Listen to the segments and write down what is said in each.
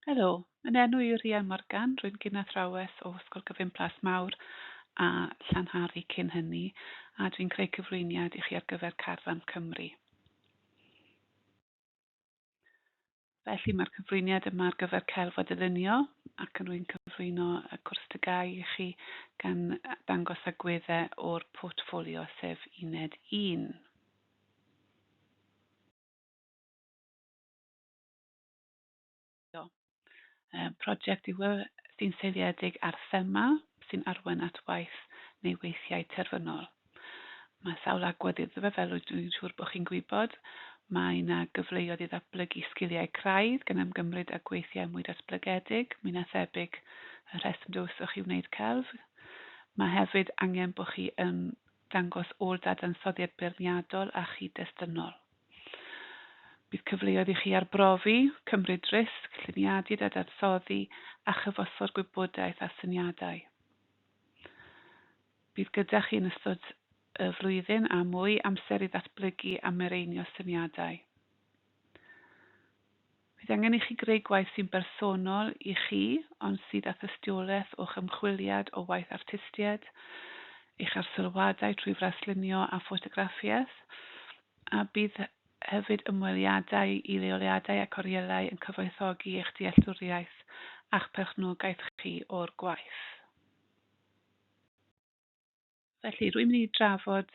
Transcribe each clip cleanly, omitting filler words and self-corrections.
Helo, yn enw i Rhian Morgan, rwy'n gyn-athrawes o Ysgol Gyfun Plas Mawr a Llanhari cyn hynny, a dwi'n creu cyflwyniad i chi ar gyfer Carfan Cymru. Felly mae'r cyflwyniad yma ar gyfer celf a dylunio ac yn rwy'n cyflwyno y cwrs TGAU i chi gan ddangos agweddau o'r portffolio sef uned 1. Prosiect yw e sy'n seiliedig ar thema sy'n arwain at waith neu weithiau terfynol. Mae sawl agwedd iddo fe, fel dwi'n siŵr bod chi'n gwybod. Mae yna gyfleoedd i ddatblygu sgiliau craidd gan ymgymryd â gweithiau mwy datblygedig, mwy na thebyg y rheswm dewiswch chi wneud celf. Mae hefyd angen bod chi yn dangos ôl-dadansoddiad beirniadol a chyd-destunol. Bydd cyfleoedd i chi arbrofi, cymryd risg, lluniadu, dadansoddi a chyfosod gwybodaeth a syniadau. Bydd gyda chi yn ystod y flwyddyn a mwy amser i ddatblygu a mireinio syniadau. Bydd angen i chi greu gwaith sy'n bersonol i chi ond sydd â thystiolaeth o'ch ymchwiliad o waith artistiaid, eich arsylwadau trwy fraslunio a ffotograffiaeth, a bydd hefyd ymweliadau i leoliadau ac orielau yn cyfoethogi eich dealltwriaeth a'ch perchnogaeth chi o'r gwaith. Felly, rwy'n mynd i drafod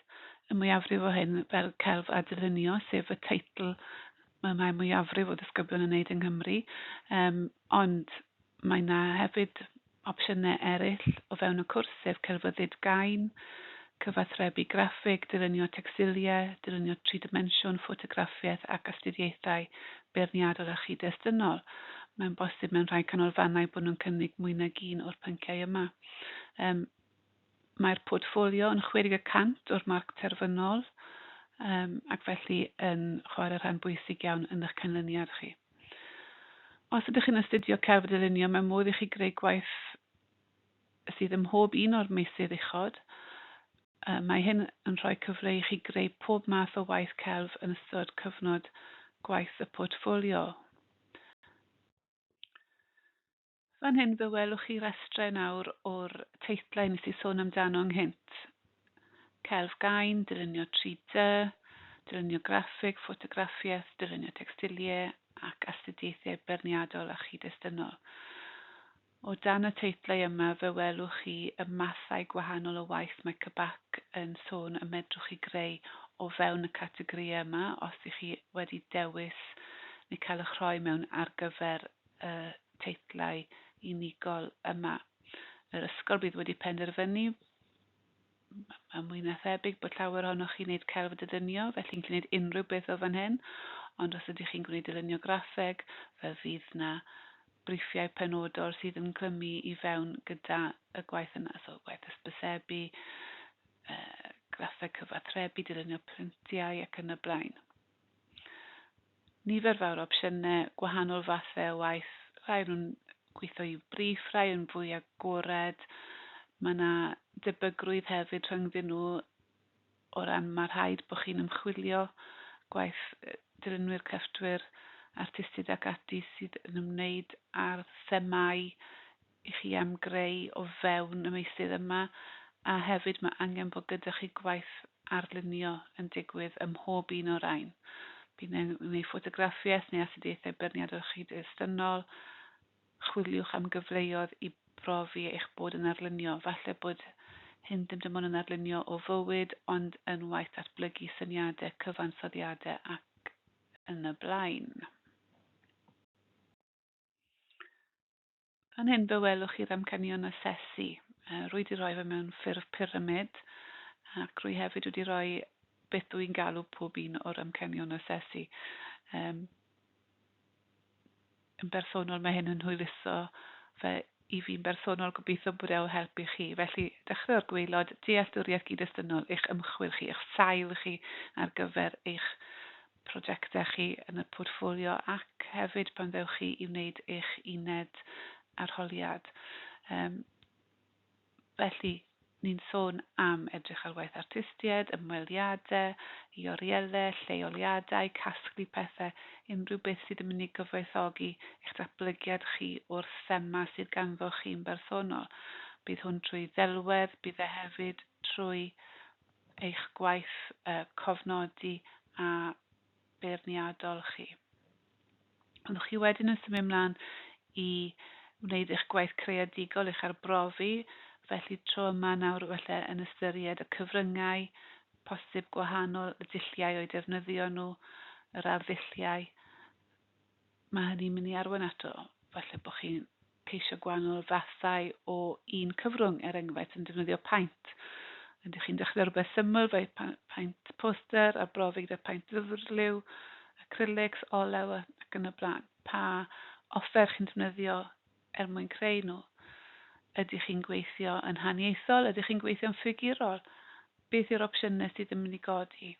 y mwyafrif o hyn fel celf a dylunio, sef y teitl mae mae mwyafrif o ddisgyblion yn wneud yng Nghymru. Um, ond mae yna hefyd opsiynau eraill o fewn y cwrs, sef celfyddyd gain, cyfathrebu graffig, dylunio tecstiliau, dylunio tridimensiwn, ffotograffiaeth ac astudiaethau beirniadol a chyd-destunol. Mae'n bosib mewn rhai canolfannau bod nhw'n cynnig mwy nag un o'r pynciau yma. Um, Mae'r portffolio yn 60 y cant o'r marc terfynol um, ac felly yn chwarae rhan bwysig iawn yn eich canlyniad chi. Os ydych chi'n astudio celf a dylunio, mae modd i chi greu gwaith sydd ym mhob un o'r meysydd uchod. Mae hyn yn rhoi cyfle i chi greu pob math o waith celf yn ystod cyfnod gwaith y portffolio. Fan hyn fe welwch chi restrau nawr o'r teitlau nes i sôn amdano ynghynt. Celf gain, dylunio 3D, dylunio graffig, ffotograffiaeth, dylunio tecstiliau ac astudiaethau beirniadol a chyd-destunol. O dan y teitlau yma fe welwch chi y mathau gwahanol o waith mae CBAC yn sôn y medrwch chi greu o fewn y categorïau yma os ych chi wedi dewis neu cael eich rhoi mewn ar gyfer y teitlau unigol yma. Yr ysgol bydd wedi penderfynu, mae mwy na thebyg bod llawer ohonoch chi'n gwneud celf a dylunio, felly'n gallu gwneud unrhyw beth o fan hyn, ond os ydych chi'n gwneud dylunio graffeg, fe fydd na briffiau penodol sydd yn clymu i fewn gyda y gwaith yna, so gwaith hysbysebu, graffeg cyfathrebu, dylunio printiau ac yn y blaen. Nifer fawr o opsiynau, gwahanol fathau o waith, rhai nhw'n gweithio i briff, rhai yn fwy agored. Mae yna debygrwydd hefyd rhyngddyn nhw o ran mae rhaid bod chi'n ymchwilio gwaith dylunwyr, crefftwyr, artistiaid ac ati sydd yn ymwneud â'r themâu i chi am greu o fewn y meysydd yma, a hefyd mae angen bod gyda chi gwaith arlunio yn digwydd ym mhob un o'r rhain. Bydd yn neu ffotograffiaeth neu astudiaethau beirniadol chyd-destynol, chwiliwch am gyfleoedd i brofi eich bod yn arlunio. Falle bod hyn ddim dim ond yn arlunio o fywyd, ond yn waith datblygu syniadau, cyfansoddiadau ac yn y blaen. Fan hyn fe welwch chi'r amcanion asesu. Rwy wedi rhoi fe mewn ffurf pyramid ac rwy hefyd wedi rhoi beth dw i'n galw pob un o'r amcanion asesu. Um, yn bersonol mae hyn yn hwyluso fe i fi'n bersonol gobeithio bod e o help i chi. Felly, dechrau o'r gwaelod, dealltwriaeth gyd-destynol, eich ymchwil chi, eich sail chi ar gyfer eich prosiectau chi yn y portffolio ac hefyd pan ddewch chi i wneud eich uned arholiad. Um, felly, Ni'n sôn am edrych ar waith artistiaid, ymweliadau, i orielau, lleoliadau, casglu pethau, unrhyw beth sydd yn mynd i gyfoethogi eich datblygiad chi o'r thema sydd ganddo chi'n bersonol. Bydd hwn trwy ddelwedd, bydd e hefyd trwy eich gwaith cofnodi a beirniadol chi. Byddwch chi wedyn yn symud ymlaen i wneud eich gwaith creadigol, eich arbrofi, felly tro yma nawr falle yn ystyried y cyfryngau posib gwahanol, y dulliau o'u defnyddio nhw, yr arddulliau. Mae hynny'n mynd i arwain ato falle bod chi'n ceisio gwahanol fathau o un cyfrwng, er enghraifft yn defnyddio paent. Ydych chi'n dechrau rhywbeth syml fel paent poster, arbrofi gyda paent ddyfrliw, acrylics, olew ac yn y blaen. Pa offer chi'n defnyddio er mwyn creu nhw? Ydych chi'n gweithio yn haniaethol? Ydych chi'n gweithio'n ffigurol? Beth yw'r opsiynau sydd yn mynd i godi?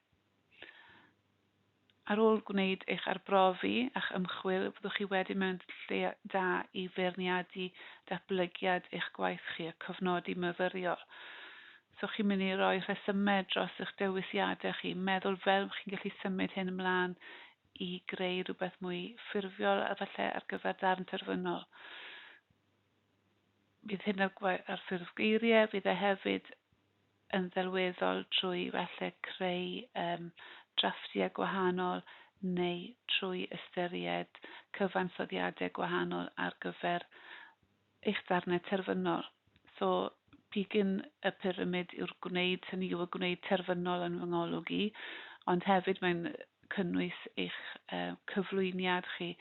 Ar ôl gwneud eich arbrofi a'ch ymchwil, fyddwch chi wedyn mewn lle da i feirniadu datblygiad eich gwaith chi a cofnodi myfyriol. So chi'n mynd i roi rhesymau dros eich dewisiadau chi, meddwl fel chi'n gallu symud hyn ymlaen i greu rhywbeth mwy ffurfiol a falle ar gyfer darn terfynol. Bydd hyn ar, ar ffurf geiriau, fydd e hefyd yn ddelweddol trwy falle creu drafftiau gwahanol neu trwy ystyried cyfansoddiadau gwahanol ar gyfer eich darnau terfynol. So, pigyn y pyramid yw'r gwneud, hynny yw y gwneud terfynol yn fy ngolwg i, ond hefyd mae'n cynnwys eich cyflwyniad chi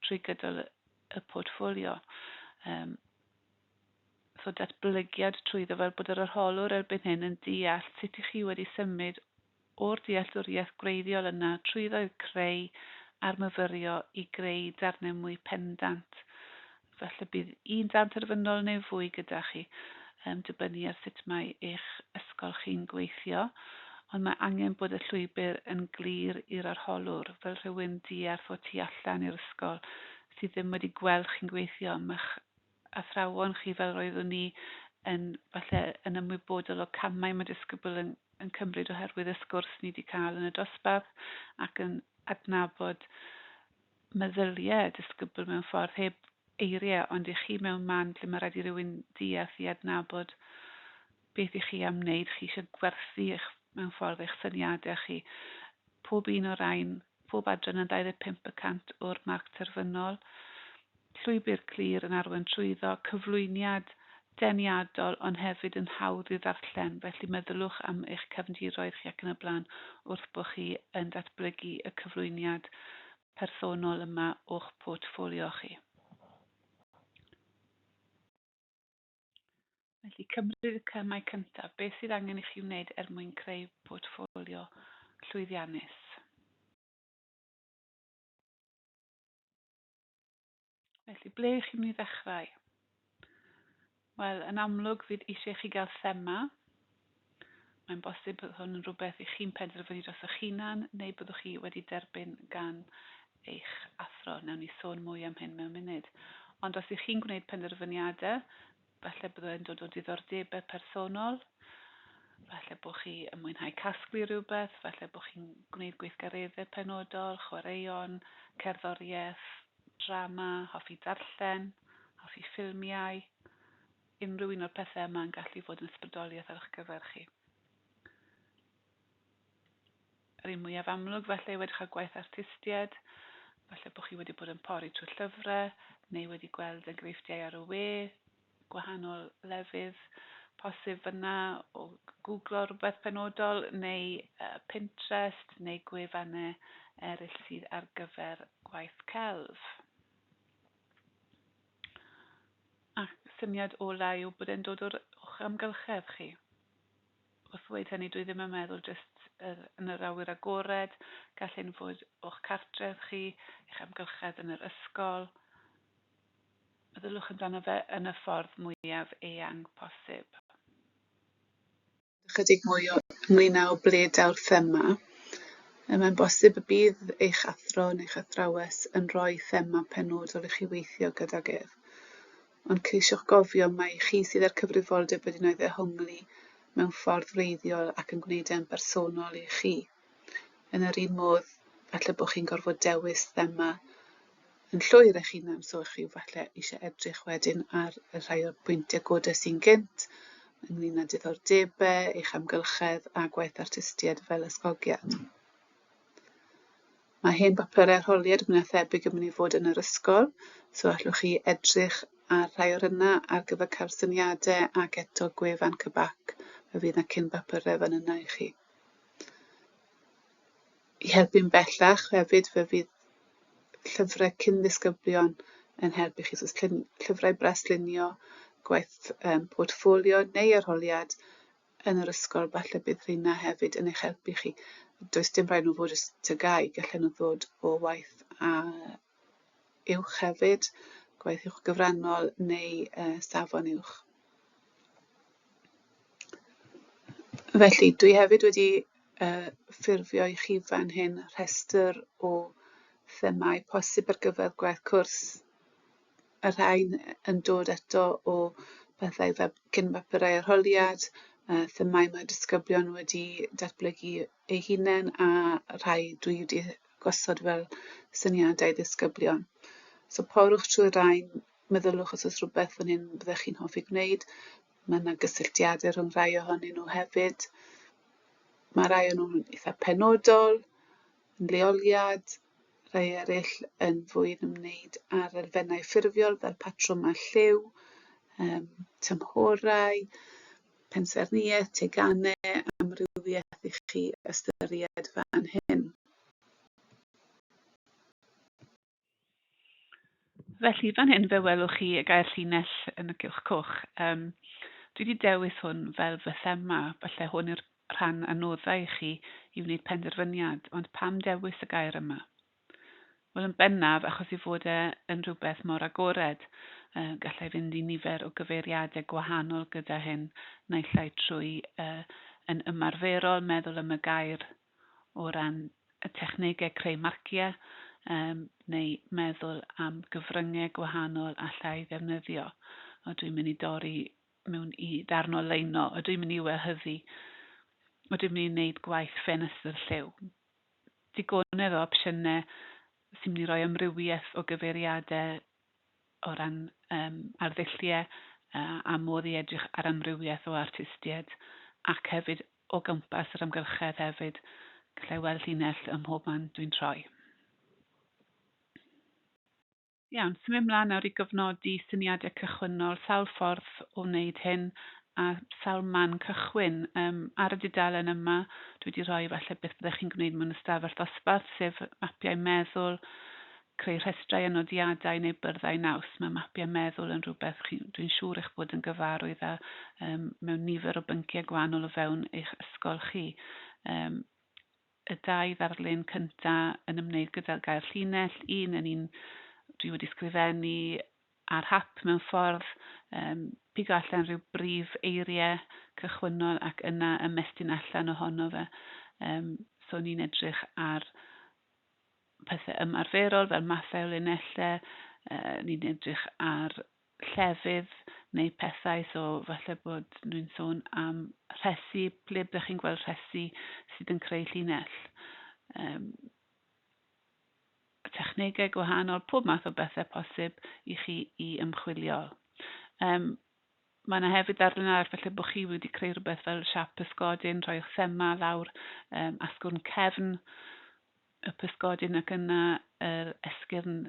trwy gydol y portffolio. So datblygiad trwyddo fel bod yr arholwr erbyn hyn yn deall sut i chi wedi symud o'r dealltwriaeth gwreiddiol yna trwyddo i'r creu a'r myfyrio i greu darnau mwy pendant. Felly bydd un darn terfynol neu fwy gyda chi, dibynnu ar sut mae eich ysgol chi'n gweithio, ond mae angen bod y llwybr yn glir i'r arholwr, fel rhywun diarth o tu allan i'r ysgol sydd ddim wedi gweld chi'n gweithio. Mae'ch athrawon chi, fel roeddwn ni, yn falle yn ymwybodol o camau mae disgybl yn, yn cymryd oherwydd y sgwrs ni wedi cael yn y dosbarth ac yn adnabod meddyliau disgybl mewn ffordd heb eiriau, ond i chi mewn man lle mae rhaid i rywun deall i adnabod beth i chi am wneud, chi eisiau gwerthu eich, mewn ffordd eich syniadau chi. Pob un o'r rhain, pob adran yn 25% o'r marc terfynol, llwybr clir yn arwain trwyddo, cyflwyniad deniadol ond hefyd yn hawdd i ddarllen, felly meddylwch am eich cefndiroedd chi ac yn y blaen wrth bod chi yn datblygu y cyflwyniad personol yma o'ch portffolio chi. Felly, cymryd y camau cyntaf, beth sydd angen i chi wneud er mwyn creu portffolio llwyddiannus? Felly, ble ych chi'n mynd i ddechrau? Wel, yn amlwg, fydd eisiau chi gael thema. Mae'n bosib bod hwn yn rhywbeth i chi'n penderfynu dros eich hunan, neu byddwch chi wedi derbyn gan eich athro. Nawn ni sôn mwy am hyn mewn munud. Ond os ych chi'n gwneud penderfyniadau, falle byddwn yn dod o diddordebau personol, falle bod chi yn mwynhau casglu rhywbeth, falle bod chi'n gwneud gweithgareddau penodol, chwaraeon, cerddoriaeth, drama, hoffi darllen, hoffi ffilmiau, unrhyw un o'r pethau yma yn gallu fod yn ysbrydoliaeth ar eich gyfer chi. Yr un mwyaf amlwg falle yw edrych ar gwaith artistiaid, falle bod chi wedi bod yn pori trwy llyfrau neu wedi gweld enghreifftiau ar y we, gwahanol lefydd posib fyna o googlo rhywbeth penodol neu Pinterest neu gwefannau eraill sydd ar gyfer gwaith celf. Ac syniad ola yw bod e'n dod o'r o'ch amgylchedd chi. Wrth ddweud hynny, dwi ddim yn meddwl jyst yn yr awyr agored, gall hyn fod o'ch cartref chi, eich amgylchedd yn yr ysgol. Meddylwch amdano fe yn y ffordd mwyaf eang posib. Ychydig mwy o ynglyn â o ble daw'r thema. Mae'n bosib y bydd eich athro neu'ch athrawes yn rhoi thema penodol i chi weithio gydag ef. Ond ceisiwch gofio mai chi sydd â'r cyfrifoldeb wedyn o'i ddehongli. mewn ffordd wreiddiol ac yn gwneud e'n bersonol i chi. Yn yr un modd, falle bod chi'n gorfod dewis thema yn llwyr eich hunan, so chi falle eisiau edrych wedyn ar y rhai o'r pwyntiau godes i'n gynt ynglyn â diddordebau, eich amgylchedd a gwaith artistiaid fel ysgogiad. Mae hen bapurau arholiad mwy na thebyg yn mynd i fod yn yr ysgol, so allwch chi edrych ar rhai o'r yna ar gyfer cael syniadau ac eto gwefan CBAC, fe fydd yna cyn bapurau fan yna i chi. I helpu'n bellach hefyd fe fydd llyfrau cyn ddisgyblion yn helpu chi. So llyfrau braslunio, gwaith portffolio neu arholiad yn yr ysgol, falle bydd rheina hefyd yn eich helpu chi. Does dim rhaid nhw fod jyst TGAU, gallen nhw ddod o waith a uwch hefyd, gwaith uwch gyfrannol neu safon uwch. Felly, dwi hefyd wedi ffurfio i chi fan hyn rhestr o themâu posib ar gyfer gwaith cwrs. Y rhain yn dod eto o bethau fel cyn bapurau arholiad, themâu mae disgyblion wedi datblygu eu hunain a rhai dwi wedi gosod fel syniadau ddisgyblion. So porwch trwy'r rhain, meddyliwch os oes rhywbeth fan hyn byddech chi'n hoffi gwneud. Mae yna gysylltiadau rhwng rhai ohonyn nhw hefyd. Mae rhai o'n nhw'n eitha penodol, yn leoliad, rhai eraill yn fwy yn ymwneud â'r elfennau ffurfiol fel patrwm a lliw, tymhorau, pensaernïaeth, teganau, amrywiaeth i chi ystyried fan hyn. Felly, fan hyn fe welwch chi y gair llinell yn y cylch coch. Dwi wedi dewis hwn fel fy thema, falle hwn yw'r rhan anoddau i chi i wneud penderfyniad, ond pam dewis y gair yma? Wel, yn bennaf achos ei fod e yn rhywbeth mor agored. Gallai fynd i nifer o gyfeiriadau gwahanol gyda hyn, naill ai trwy yn ymarferol, meddwl am y gair o ran y technegau creu marciau neu meddwl am gyfryngau gwahanol allai ddefnyddio. O, dwi'n mynd i dorri mewn i ddarn o leino, o, dwi'n mynd i wehyddu, o, dwi'n mynd i wneud gwaith ffenestr lliw. Digonedd o opsiynau sy'n mynd i roi amrywiaeth o gyfeiriadau o ran arddulliau a modd i edrych ar amrywiaeth o artistiaid ac hefyd o gwmpas yr amgylchedd hefyd. Gallai weld llinell ym mhob man dwi'n troi. Iawn, symud ymlaen nawr i gofnodi syniadau cychwynnol, sawl ffordd o wneud hyn a sawl man cychwyn. Ar y dudalen yma, dwi wedi rhoi falle beth byddech chi'n gwneud mewn ystafell ddosbarth, sef mapiau meddwl, creu rhestrau a nodiadau neu byrddau naws. Mae mapiau meddwl yn rhywbeth dwi'n siŵr eich bod yn gyfarwydd â mewn nifer o bynciau gwahanol o fewn eich ysgol chi. Y dau ddarlun cynta yn ymwneud gyda'r gair llinell, un yn un dwi wedi sgrifennu ar hap mewn ffordd, pigo allan rhyw brif eiriau cychwynnol ac yna ymestyn allan ohono fe. So ni'n edrych ar pethau ymarferol fel mathau o linellau, ni'n edrych ar llefydd neu pethau, so falle bod nhw'n sôn am rhesi, ble byddech chi'n gweld rhesi sydd yn creu llinell. Technegau gwahanol, pob math o bethau posib i chi i ymchwilio. Mae yna hefyd ddarlun arall falle bod chi wedi creu rhywbeth fel siap pysgodyn, rhoi eich thema lawr asgwrn cefn y pysgodyn ac yna yr esgyrn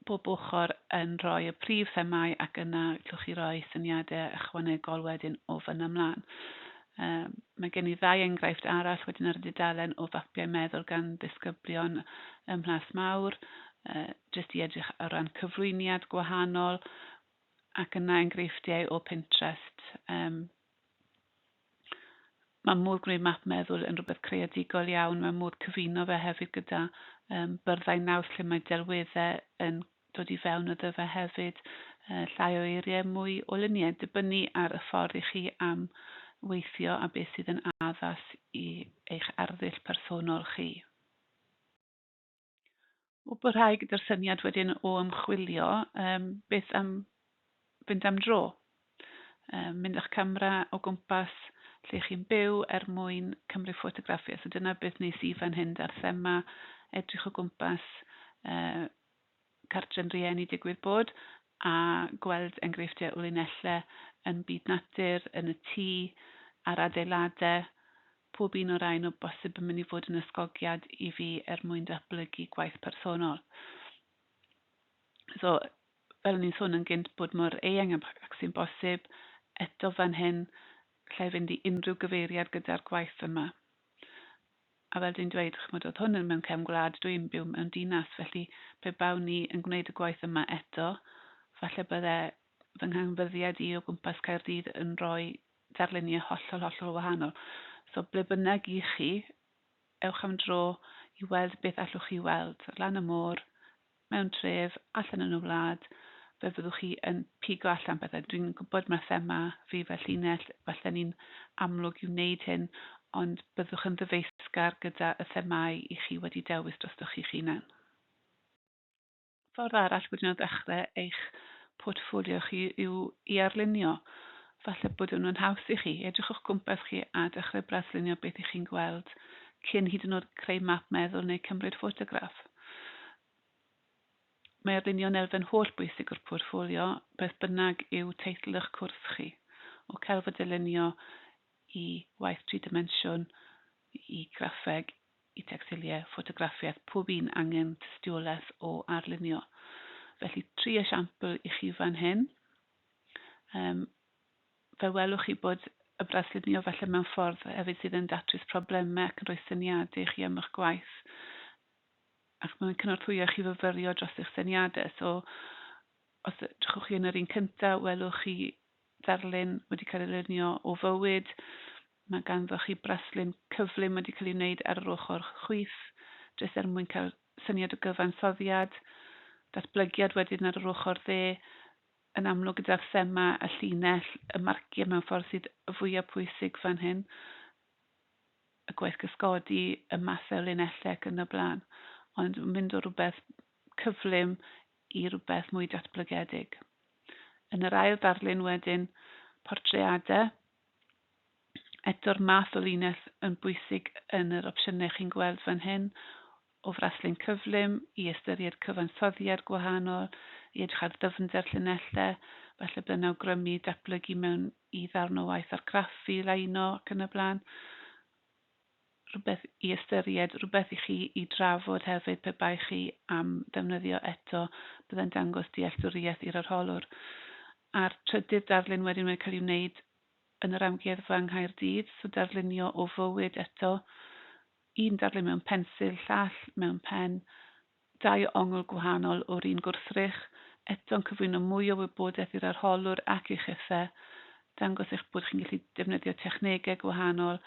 bob ochr yn rhoi y prif themâu ac yna gallwch chi roi syniadau ychwanegol wedyn o fyna ymlaen. Mae gen i ddau enghraifft arall wedyn ar y dudalen o fapiau meddwl gan ddisgyblion ym Mhlas Mawr, jyst i edrych o ran cyflwyniad gwahanol ac yna enghreifftiau o Pinterest. Mae modd gwneud map meddwl yn rhywbeth creadigol iawn. Mae modd cyfuno fe hefyd gyda byrddau naws lle mae delweddau yn dod i fewn iddo fe hefyd. Llai o eiriau, mwy o luniau, dibynnu ar y ffordd i chi am weithio a beth sydd yn addas i eich arddull personol chi. O barhau gyda'r syniad wedyn o ymchwilio, beth am fynd am dro? Mynd â'ch camera o gwmpas lle chi'n byw er mwyn cymryd ffotograffiau. So dyna beth nes i fan hyn da'r thema, edrych o gwmpas cartre'n rieni digwydd bod a gweld enghreifftiau o linellau yn byd natur, yn y tŷ, ar adeiladau. Pob un o'r rhain o bosib yn mynd i fod yn ysgogiad i fi er mwyn datblygu gwaith personol. So, fel o'n i'n sôn yn gynt, bod mor eang ac sy'n bosib, eto fan hyn, lle fynd i unrhyw gyfeiriad gyda'r gwaith yma. A fel dwi'n dweud, ch'mod, oedd hwn yn mewn cefn gwlad, dwi'n byw mewn dinas, felly pe bawn i yn gwneud y gwaith yma eto, falle bydde fy nghanfyddiad i o gwmpas Caerdydd yn rhoi darluniau hollol, hollol wahanol. So ble bynnag i chi, ewch am dro i weld beth allwch chi weld, lan y môr, mewn tref, allan yn y wlad, fe fyddwch chi yn pigo allan pethau. Dwi'n gwybod mae'r thema fi fel llinell, falle ni'n amlwg i wneud hyn, ond byddwch yn ddyfeisgar gyda y themâu i chi wedi dewis drostoch chi'ch hunan. Ffordd arall wedyn o ddechrau eich portffolio chi yw i arlunio. Falle bod nhw'n haws i chi. Edrych o'ch cwmpas chi a dechrau braslunio beth i chi'n gweld cyn hyd yn oed creu map meddwl neu cymryd ffotograff. Mae arlunio'n elfen holl bwysig o'r portffolio, beth bynnag yw teitl eich cwrs chi, o celf a dylunio i waith tri dimensiwn, i graffeg, i tecstiliau, ffotograffiaeth, pob un angen tystiolaeth o arlunio. Felly, tri esiampl i chi fan hyn. Fe welwch chi bod y braslunio falle mewn ffordd hefyd sydd yn datrys problemau ac yn rhoi syniadau i chi am eich gwaith, ac mae'n cynorthwyo chi fyfyrio dros eich syniadau. So, os edrychwch chi yn yr un cyntaf, welwch chi ddarlun wedi cael ei lunio o fywyd. Mae ganddo chi braslun cyflym wedi cael ei wneud ar yr ochr chwith, jyst er mwyn cael syniad o gyfansoddiad. Datblygiad wedyn ar yr ochr dde, yn amlwg gyda'r thema, y llinell, y marciau mewn ffordd sydd fwyaf pwysig fan hyn, y gwaith cysgodi, y mathau o linellau ac yn y blaen, ond mynd o rhywbeth cyflym i rhywbeth mwy datblygedig. Yn yr ail ddarlun wedyn, portreadau, eto'r math o linell yn bwysig yn yr opsiynau chi'n gweld fan hyn, o fraslun cyflym i ystyried cyfansoddiad gwahanol, i edrych ar ddyfnder llinellau, falle bydd yn awgrymu datblygu mewn i ddarn o waith argraffu, leino ac yn y blaen. Rhywbeth i ystyried, rhywbeth i chi i drafod hefyd pe bai chi am ddefnyddio eto, byddai'n dangos dealltwriaeth i'r arholwr. A'r trydydd darlun wedyn wedi cael ei wneud yn yr amgueddfa yng Nghaerdydd, so darlunio o fywyd eto, un darlun mewn pensil, llall mewn pen, dau ongl gwahanol o'r un gwrthrych, eto'n cyflwyno mwy o wybodaeth i'r arholwr ac i'ch efe, dangos eich bod chi'n gallu defnyddio technegau gwahanol,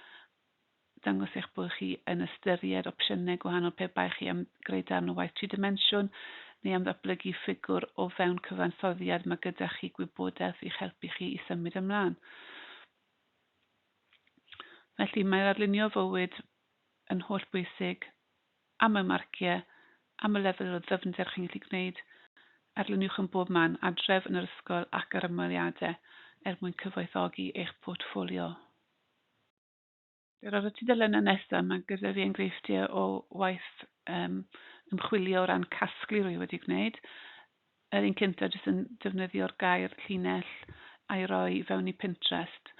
dangos eich bod chi yn ystyried opsiynau gwahanol pe bai chi am greu darn o waith tri dimensiwn neu am ddatblygu ffigwr o fewn cyfansoddiad, mae gyda chi gwybodaeth i'ch helpu chi i symud ymlaen. Felly mae'r arlunio fywyd yn holl bwysig am y marciau, am y lefel o ddyfnder chi'n gallu gwneud. Arluniwch yn bob man, adref, yn yr ysgol ac ar ymweliadau, er mwyn cyfoethogi eich portffolio. Ar y tudalennau nesaf, mae gyda fi enghreifftiau o waith ymchwilio o ran casglu rwy wedi gwneud. Yr un cyntaf jyst yn defnyddio'r gair llinell a'i roi fewn i Pinterest.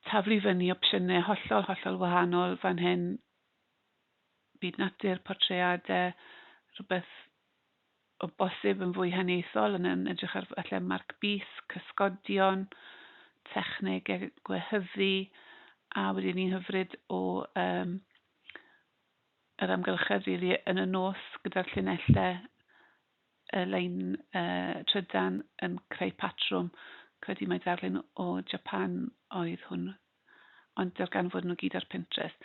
Taflu fyny opsiynau hollol, hollol wahanol fan hyn. Byd natur, portreadau, rhywbeth o bosib yn fwy haniaethol yn edrych ar falle marc bys, cysgodion, technegau gwehyddu, a wedyn ni'n hyfryd o yr amgylchedd rili yn y nos gyda'r llinellau, y lein trydan yn creu patrwm. Credu mai darlun o Japan oedd hwn, ond darganfod nhw gyd ar Pinterest.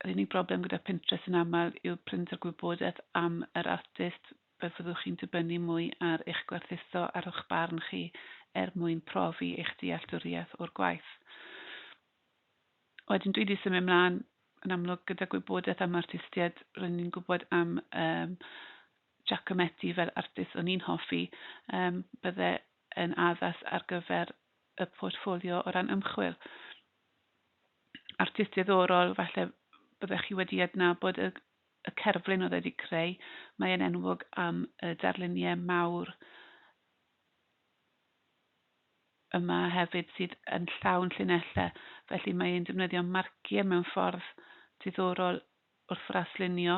Yr unig broblem gyda Pinterest yn aml yw prinder gwybodaeth am yr artist, fe fyddwch chi'n dibynnu mwy ar eich gwerthuso ar eich barn chi er mwyn profi eich dealltwriaeth o'r gwaith. Wedyn dwi wedi symud ymlaen yn amlwg gyda gwybodaeth am artistiaid, rydyn ni'n gwybod am Giacometti fel artist o'n i'n hoffi, bydde yn addas ar gyfer y portffolio o ran ymchwil. Artist diddorol, falle byddech chi wedi adnabod y, y cerflun oedd wedi creu. Mae'n enwog am y darluniau mawr yma hefyd sydd yn llawn llinellau, felly mae e'n defnyddio marciau mewn ffordd diddorol wrth fraslunio,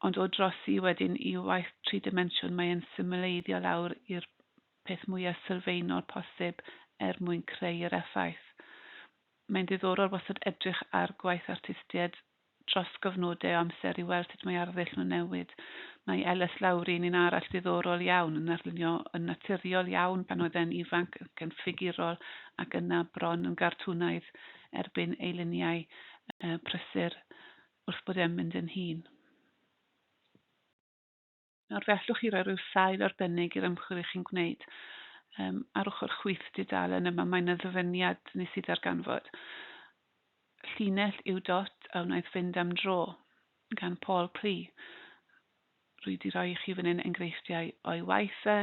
ond o drosi wedyn i waith tri dimensiwn mae e'n symleiddio lawr i'r peth mwyaf sylfaenol posib er mwyn creu yr effaith. Mae'n ddiddorol wastad edrych ar gwaith artistiaid dros gyfnodau o amser i weld sut mae arddull nhw'n newid. Mae Ellis Lowry yn un arall diddorol iawn, yn arlunio yn naturiol iawn pan oedd e'n ifanc ac yn ffigurol ac yna bron yn gartwnaidd erbyn ei luniau prysur wrth bod e'n mynd yn hŷn. Nawr fe allwch chi roi rhyw sail arbennig i'r ymchwil i chi'n gwneud. Ar ochr chwith dudalen yma mae yna ddyfyniad nes i ddarganfod. Llinell yw dot a wnaeth fynd am dro gan Paul Klee. Rwy wedi rhoi i chi fan hyn enghreifftiau o'i waith e,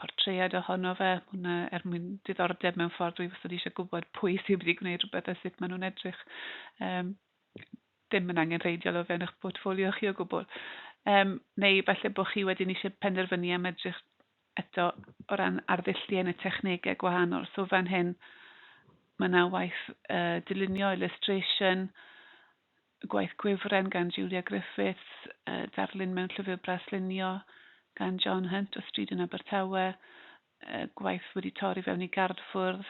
portread ohono fe, hwnna er mwyn diddordeb mewn ffordd, dwi wastad eisiau gwybod pwy sydd wedi gwneud rhywbeth a sut maen nhw'n edrych. Dim yn angenrheidiol o fewn eich portffolio chi o gwbl. Neu falle bod chi wedyn eisiau penderfynu am edrych eto o ran arddulliau neu technegau gwahanol. So fan hyn mae yna waith dylunio, illustration, gwaith gwifren gan Julia Griffiths, darlun mewn llyfr braslunio gan John Hunt o Stryd yn Abertawe, gwaith wedi torri fewn i gardfwrdd,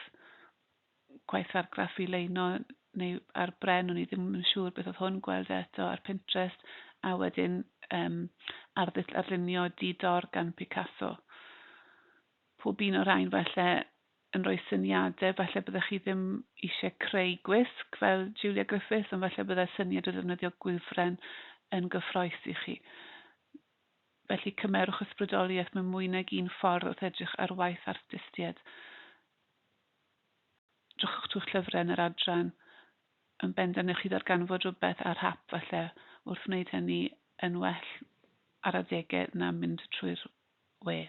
gwaith argraffu leino neu ar bren, o'n i ddim yn siŵr beth oedd hwn, gweld e eto ar Pinterest, a wedyn arddull arlunio di-dor gan Picasso. Pob un o'r rhain falle yn rhoi syniadau, falle byddech chi ddim eisiau creu gwisg fel Julia Griffiths, ond falle byddai syniad o ddefnyddio gwifren yn gyffrous i chi. Felly cymerwch ysbrydoliaeth mewn mwy nag un ffordd wrth edrych ar waith artistiaid. Drychwch trwy'ch llyfrau yn yr adran, yn bendant newch chi ddarganfod rhywbeth ar hap falle wrth wneud hynny yn well ar adegau na mynd trwy'r we.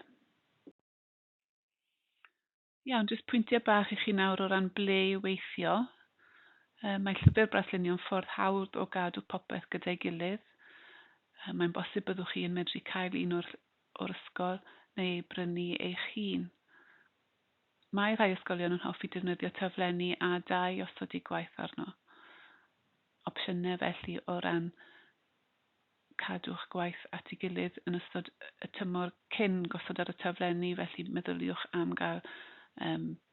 Iawn, jyst pwyntiau bach i chi nawr o ran ble i weithio. Mae llyfr braslunio'n ffordd hawdd o gadw popeth gyda'i gilydd. Mae'n bosib byddwch chi yn medru cael un o'r, o'r ysgol neu ei brynu eich hun. Mae rhai ysgolion yn hoffi defnyddio taflenni a dau osod eu gwaith arno. Opsiynau felly o ran cadw'ch gwaith at ei gilydd yn ystod y tymor cyn gosod ar y taflenni, felly meddyliwch am gael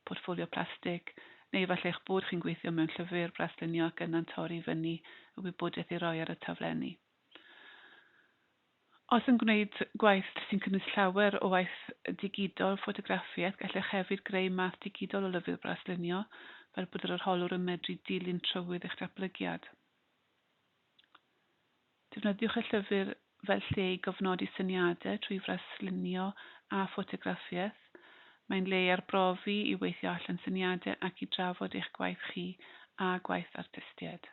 portffolio plastig, neu efallai eich bod chi'n gweithio mewn llyfr braslunio ac yna'n torri fyny y wybodaeth i roi ar y taflenni. Os yn gwneud gwaith sy'n cynnwys llawer o waith digidol, ffotograffiaeth, gallech hefyd greu math digidol o lyfr braslunio, fel bod yr arholwr yn medru dilyn trywydd eich datblygiad. Defnyddiwch y llyfr fel lle i gofnodi syniadau trwy fraslunio a ffotograffiaeth. Mae'n le i arbrofi, i weithio allan syniadau ac i drafod eich gwaith chi a gwaith artistiaid.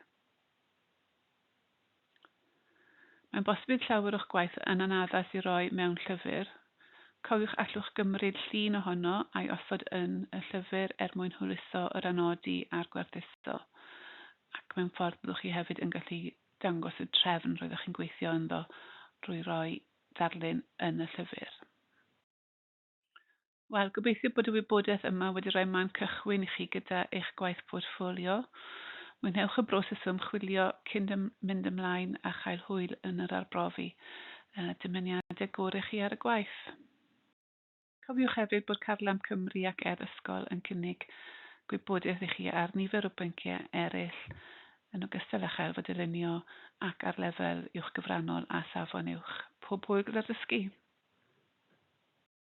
Mae'n bosib bydd llawer o'ch gwaith yn anaddas i roi mewn llyfr. Cofiwch allwch gymryd llun ohono a'i osod yn y llyfr er mwyn hwyluso yr anodi a'r gwerthuso. Ac mewn ffordd byddwch chi hefyd yn gallu dangos y trefn roeddech chi'n gweithio ynddo drwy roi darlun yn y llyfr. Wel, gobeithio bod y wybodaeth yma wedi rhoi man cychwyn i chi gyda eich gwaith portffolio. Mwynhewch y broses o ymchwilio cyn mynd ymlaen a chael hwyl yn yr arbrofi. Dymuniadau gorau chi ar y gwaith. Cofiwch hefyd bod Carlam Cymru ac e-Ysgol yn cynnig gwybodaeth i chi ar nifer o bynciau eraill, yn ogystal â chelf a dylunio ac ar lefel uwch gyfrannol a safon uwch. Pob hwyl gyda'r dysgu!